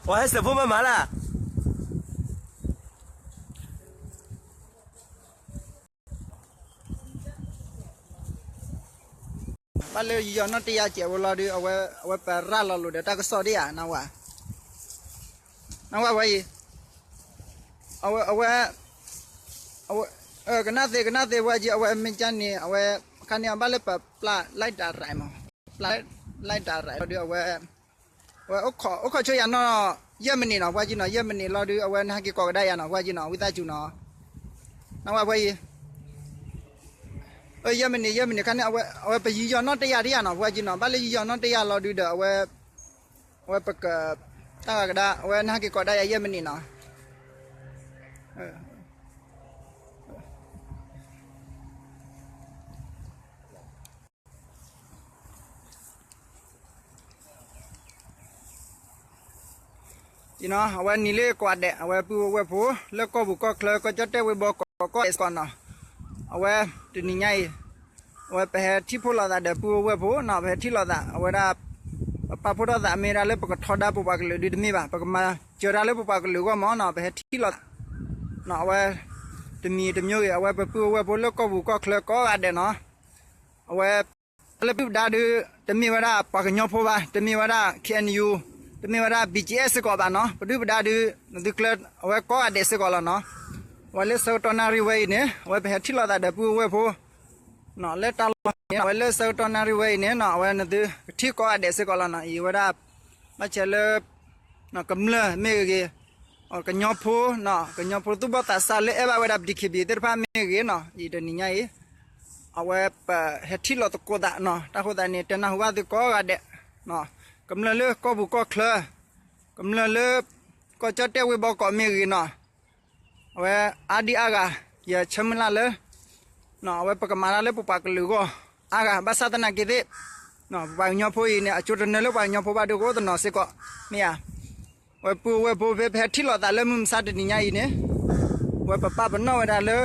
ပှၤဟဲစဲးဖိမၤမၤလၢ် ဘၣ်လၢယီၤနီၣ်တယၢ်စဲးဖိလီၤဒုး အဝဲပရၤလီၤလိာ်ဒီးတၢ်ကစီၣ်ဒ်ယၤ နဝဲ နဝဲဝဲအံၤ အဝဲ အဝဲ ကနၣ်သ့ ကနၣ်သ့ဝဲကံ အဝဲမ့ၢ်ကန့ၣ် အဝဲ ခါန့ၣ်အဘၣ်လၢပပျၢ်လၢတၢ်ရဲၣ်မး ပျၢ်လၢတၢ်ရဲၣ်လီၤဒုး အဝဲ အဝဲအိၣ်ခိးဆိယၤနီၣ် ယဲၢ်မံးနံးနီၤ ပှၤကံနီၤ ယဲၢ်မံးနံးလီၤဒုး အဝဲနဟဲက့ၤကိးကဒါယၤနီၤ ပှၤကံနီၤ ဝံသးစူၤနီၤ နဝဲဝဲအံၤ ယဲၢ်မံးနံး ယဲၢ်မံးနံးခါန့ၣ် အဝဲပယီၤနီၣ်တယၢ်ဒ်ယၤနီၤ ပှၤကံနီၤ ဘၣ်လၢယီၤနီၣ်တယၢ်လီၤဒုးဒီး အဝဲ အဝဲပက တၢ်ဂၤကဒါ အဝဲနဟဲက့ၤကိးဒါယၤယဲၢ်မံးနံးနီၤ အဝဲနံၤလၢကိးဂၤဒဲး အဝဲပုၢ်ဝဲၢ်ဖိ လၢကီၢ်ပူၤကီၢ်ချၢ ကီၢ်ကၠီၣ်တဲၣ်ဝ့ၢ်ဘီကီး ကီၢ်ဂၤဒဲးစ့ၢ်ကီးနီၤ အဝဲတနံၤညါအံၤ အဝဲပဟဲထံၣ်ဖှိၣ်လိာ်သးဒီးပုၢ်ဝဲၢ်ဖိနီၤ ပဟဲထံၣ်လိာ်သး အဝဲဒၣ် ပပာ်ဖှိၣ်ထီၣ်သးမ့ၢ်ဝဲဒၣ်လၢပကထီဒါပပှၤကလုာ်ဒုးတမ့ၢ်ဘၣ် ပကမၤစၢၤတၢ်လၢပပှၤကလုာ်အဂီၢ်မးနီၤ ပဟဲထံၣ်လိာ်သး အဝဲ တမံၤတမံၤဂ့ၤ အဝဲပပုၢ်ဝဲၢ်ဖိလၢကီၢ်ပူၤကီၢ်ချၢကိးဂၤဒဲးနီၤ အဝဲ လၢပဒုၣ်ပဒါဒုး တမ့ၢ်ဝဲဒၣ်ပှၤကညီဖိဘၣ် တမ့ၢ်ဝဲဒၣ် K N U တမ့ၢ်ဝဲဒၣ် B G F စ့ၢ်ကီးဘၣ်နီၤ ပဒုၣ်ပဒါဒုး နသုကျၢၤ အဝဲကိးဂၤဒဲးစ့ၢ်ကီးလီၤနီၤ အဝဲလၢဆၢကတီၢ်နၣ်ရံၣ်ဝဲအံၤန့ၣ် အဝဲပဟဲထံၣ်လိာ်သးဒီးပုၢ်ဝဲၢ်ဖိ လၢတၢ်လီၢ်န့ၣ် အဝဲလၢဆၢကတီၢ်နၣ်ရံၣ်ဝဲအံၤန့ၣ်နီၤ အဝဲနသုကထံၣ်ကိးဂၤဒဲးစ့ၢ်ကီးလီၤနီၤ အံၤဝဲဒၣ် ဘၣ်ဆဲးလၢ ကမျၢၢ်မ့ၢ်ဂ့ၤ ကညီဖိ ကညီဖိသူၣ်ဘီၣ်သးစၢ်လၢအဲၣ်ဘၣ်ဝဲဒၣ် ပ D K B A သ့ၣ်တဖၣ်မ့ၢ်ဂ့ၤနီၤ အံၤတနံၤညါအံၤ အဝဲပဟဲထံၣ်လိာ်သကိးသးနီၤ တၢ်ဃိသတးန့ၣ် တဲနၢ်ဟူဘၣ်သုကိးဂၤဒဲး ကမျၢၢ်လၢကီၢ်ပူၤကီၢ်ချၢ ကမျၢၢ်လၢ ကီၢ်ကၠီၣ်တဲၣ်ဝ့ၢ်ဘီကီးမ့ၢ်ဂ့ၤနီၤ အဝဲအါဒံအါဂၤ ယဆၢမုၢ်လၢ်လၢ အဝဲပကမၤတၢ်လၢပပှၤကလုာ်အဂီၢ် အါဂၤ ဘၣ်ဆၣ်သနာ်က့သ့ၣ် ပပှၤကညီဖိအံၤန့ၣ် အကၠိတနၢလၢပှၤကညီဖိဘၣ်ဒုးကအိၣ်တနီၤစ့ၢ်ကီး မ့ၢ်ဧါ အဝဲပုၢ်ဝဲၢ်ဖိဖဲပဟဲထံၣ်လိာ်သးလၢမုၢ်မဆါတနံၤညါအံၤန့ၣ် အဝဲပပာ်ပနီၣ်ဝဲဒၣ်လၢ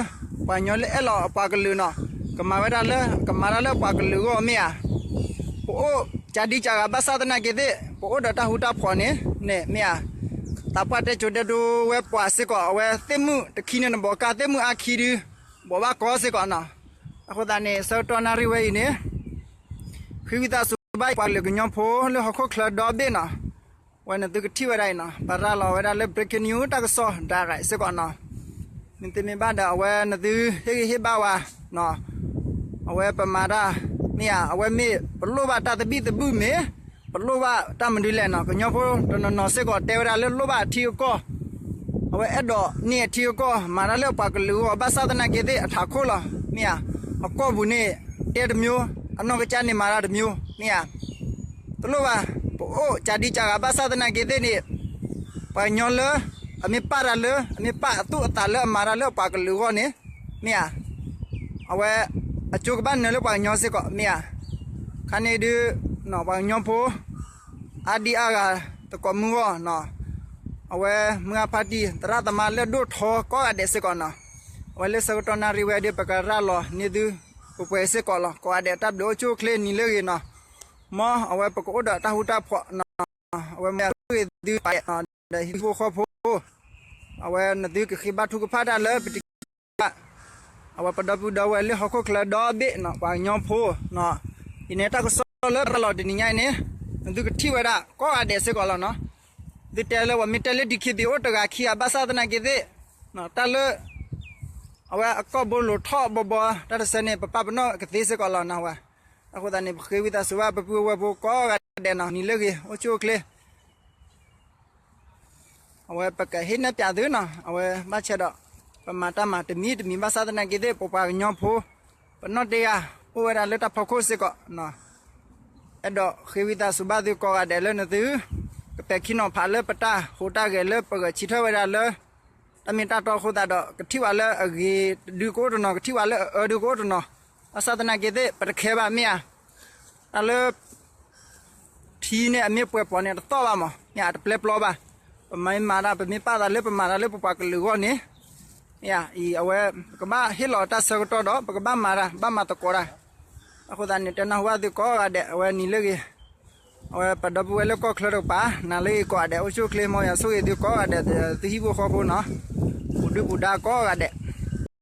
ပှၤကညီလၢအဲၣ်လီၤအပှၤကလုာ်နီၤ ကမၤဝဲဒၣ်လၢ ကမၤတၢ်လၢအပှၤကလုာ်အဂီၢ်မ့ၢ်ဧါ ပအိၣ်ကးဒံကးဂၤဘၣ်ဆၣ်သနာ်က့သ့ၣ် ပအိၣ်ဒီးတၢ်ဃူတၢ်ဖိးန့ၣ် န့ၣ်မ့ၢ်ဧါ သးပှၢ်တဲကိၤတဲဒိဝဲပှၤစ့ၢ်ကီး အဝဲသ့ၣ်မုၣ်တခံန့ၣ် နဘိးကၢ်သ့ၣ်မုၣ်အါခံဒု ဘိးဘၣ်ကီစ့ၢ်ကီးနီၤ အဃိသတးန့ၣ် ဆၢကတီၢ်နၣ်ရံၣ်ဝဲအံၤန့ၣ် ဃ့ဝံသးစူၤဘၣ်ပှၤကလုာ်ကညီဖိလၢဟီၣ်ခိၣ်ချၢဒီဘ့ၣ်နီၤ အဝဲနသုကထံၣ်ဝဲဒၣ်အံၤနီၤ ပရၤလီၤဝဲဒၣ်လၢ breaking news တၢ်ကစီၣ် direct စ့ၢ်ကီးနီၤ မ့တမ့ၢ်ဘၣ်ဒီး အဝဲနသုဟ့ၣ်ဂံၢ်ဟ့ၣ်ဘါဝဲ အဝဲပမၤတၢ် မ့ၢ်ဧါ အဝဲမ့ၢ်ပလိၣ်ဘၣ်တၢ်သဘံၣ်သဘုၣ်မ့ၢ် ပလိၣ်ဘၣ်တၢ်မနုၤလဲၣ်နီၤ ကညီဖိတနီၤနီၤစ့ၢ်ကီးတဲဝဲဒၣ်လၢလိၣ်ဘၣ်အထံအကီၢ် အဝဲအဲၣ်ဒိးန့ၢ်အထံအကီၢ် မၤတၢ်လၢအပှၤကလုာ်အဂီၢ် ဘၣ်ဆၣ်သနာ်က့သ့ၣ်အထးခိၣ်လီၤ မ့ၢ်ဧါ အကီၢ်ပူၤန့ၣ် တဲတမျိုး အနီၢ်ကစၢ်န့ၣ်မၤတၢ်တမျိုး မ့ၢ်ဧါ တလိၣ်ဘၣ် ပအိၣ်ကးဒံကးဂၤဘၣ်ဆၣ်သနာ်က့သ့ၣ်န့ၣ် ပှၤကညီလၢ အမ့ၢ်ပာ်တၢ်လၢ အမ့ၢ်ပာ်အသူၣ်အသးလၢအမၤတၢ်လၢအပှၤကလုာ်အဂီၢ်န့ၣ် မ့ၢ်ဧါ အဝဲ အကၠိကဘၣ်နၢၤလၢပှၤကညီစ့ၢ်ကီး မ့ၢ်ဧါ ခါန့ၣ်ဒုး ပှၤကညီဖိ အါဒံအါဂၤ သကိးမုၢ်ဂီၢ် အဝဲမုၢ်ဂၢ်ဖါတံၢ် သရၣ်သမါလၢအဒိၣ်ထီကိးဂၤဒဲးစ့ၢ်ကီးနီၤ အဝဲလၢဆၢကတီၢ်နၣ်ရံၣ်ဝဲဒီး ပကရၤလီၤန့ၢ်သု ပှဲၤပှဲၤစ့ၢ်ကီးလီၤ ကိးဂၤဒဲးတၢ်ဘျုးအိၣ်ဆူၣ်အိၣ်ချ့နံၤလၢအဂ့ၤနီၤ မ်အဝဲပကအိၣ်ဒီးတၢ်ဃူတၢ်ဖိးနီၤ အဝဲမ့ၢ်အဂ့ၤသု ဒီးဟံၣ်ဖိဃီဖိ အဝဲနသုကဃ့ဘါထုကဖၣ်တၢ်လၢပတံၤ အဝဲပဒီပုၢ်ဒီဝဲၢ်လၢဟီၣ်ခိၣ်ချၢဒီဘ့ၣ်နီၤ ပှၤကညီဖိနီၤ အံၤန့ၣ်တၢ်ကစီၣ်လၢပရၤလီၤတနံၤညါအံၤန့ၣ် နသုကထံၣ်ဝဲဒၣ်ကိးဂၤဒဲးစ့ၢ်ကီးလီၤနီၤ သုတဲလၢပှၤမ့ၢ်တဲလၢ D K B A အိၣ်တဂၤခံဂၤဘၣ်ဆၣ်သနာ်က့သ့ၣ် တၢ်လၢ အဝဲအကီၢ်ဘိလိာ်ထီၣ်ဘီဘီ တၢ်တဆၢန့ၣ် ပပာ်ပနီၣ်ကသ့စ့ၢ်ကီးလီၤနဝဲ. အဃိသတးန့ၣ် ပဃ့ဝံသးစူၤဘၣ် ပပုၢ်ဝဲၢ်ဖိကိးဂၤဒဲးနီၤ နံၤလၢအဂ့ၤ အိၣ်ဆူၣ်အိၣ်ချ့ အဝဲပကဟ့ၣ်နဲၣ်ပၠးသုနီၤ အဝဲဘၣ်ဆၣ်ဒီး ပမၤတၢ်မၤတမံၤတမံၤ ဘၣ်ဆၣ်သနာ်က့သ့ၣ် ပပှၤကညီဖိ ပနီၣ်တ့ၢ်ဂၤ အိၣ်ဝဲဒၣ်လၢတၢ်ဖီခိၣ်စ့ၢ်ကီး အဲၣ်ဒိးဃ့ဝံသးစူၤဘၣ်သုကိးဂၤဒဲးလၢနသု ကပဲာ်ခံနီၤဖးလၢပတၢ်ဟူးတၢ်ဂဲၤလၢပဂဲၤဆၢထၢၣ်ဝဲဒၣ်လၢ တၢ်မ့ၢ်တၢ်တီအဃိသတးဒီး ကထံၣ်ဝဲလၢအဂ့ၤဒုကအိၣ်တနီၤ ကထံၣ်ဝဲလၢအအၢဒုကအိၣ်တနီၤ ဘၣ်ဆၣ်သနာ်က့သ့ၣ် ပတခဲဘၣ်မ့ၢ်ဧါ တၢ်လၢ ထံန့ၣ်အမ့ၢ်ပှဲၤပီၤန့ၣ် တသီၣ်ဘၣ်မး မ့ၢ်အတပျဲပျီဘၣ်. ပမ့ၢ်မၤတၢ် ပမ့ၢ်ပာ်သးလၢပမၤတၢ်လၢပပှၤကလုာ်အဂီၢ်န့ၣ် မ့ၢ်အံၤ အဝဲ ပကဘၣ်ဟ့ၣ်လီၤတၢ်ဆၢကတီၢ်ဒီး ပကဘၣ်မၤတၢ် ဘၣ်မၤသကိးတၢ်. အဃိသတးန့ၣ် တဲနၢ်ဟူဘၣ်သုကိးဂၤဒဲး အဝဲနံၤလၢအဂ့ၤ အဝဲပဒီပုၢ်ဝဲၢ်လၢကီၢ်ချၢတကပၤ နၤလၢအဂ့ၤကိးဂၤဒဲး အိၣ်ဆူၣ်အိၣ်ချ့ မ်ယွၤဆိၣ်ဂ့ၤသုကိးဂၤဒဲး သုဟံၣ်ဖိဃီဖိနီၤ ပူၤဒုၣ်ပူၤဒါကိးဂၤဒဲး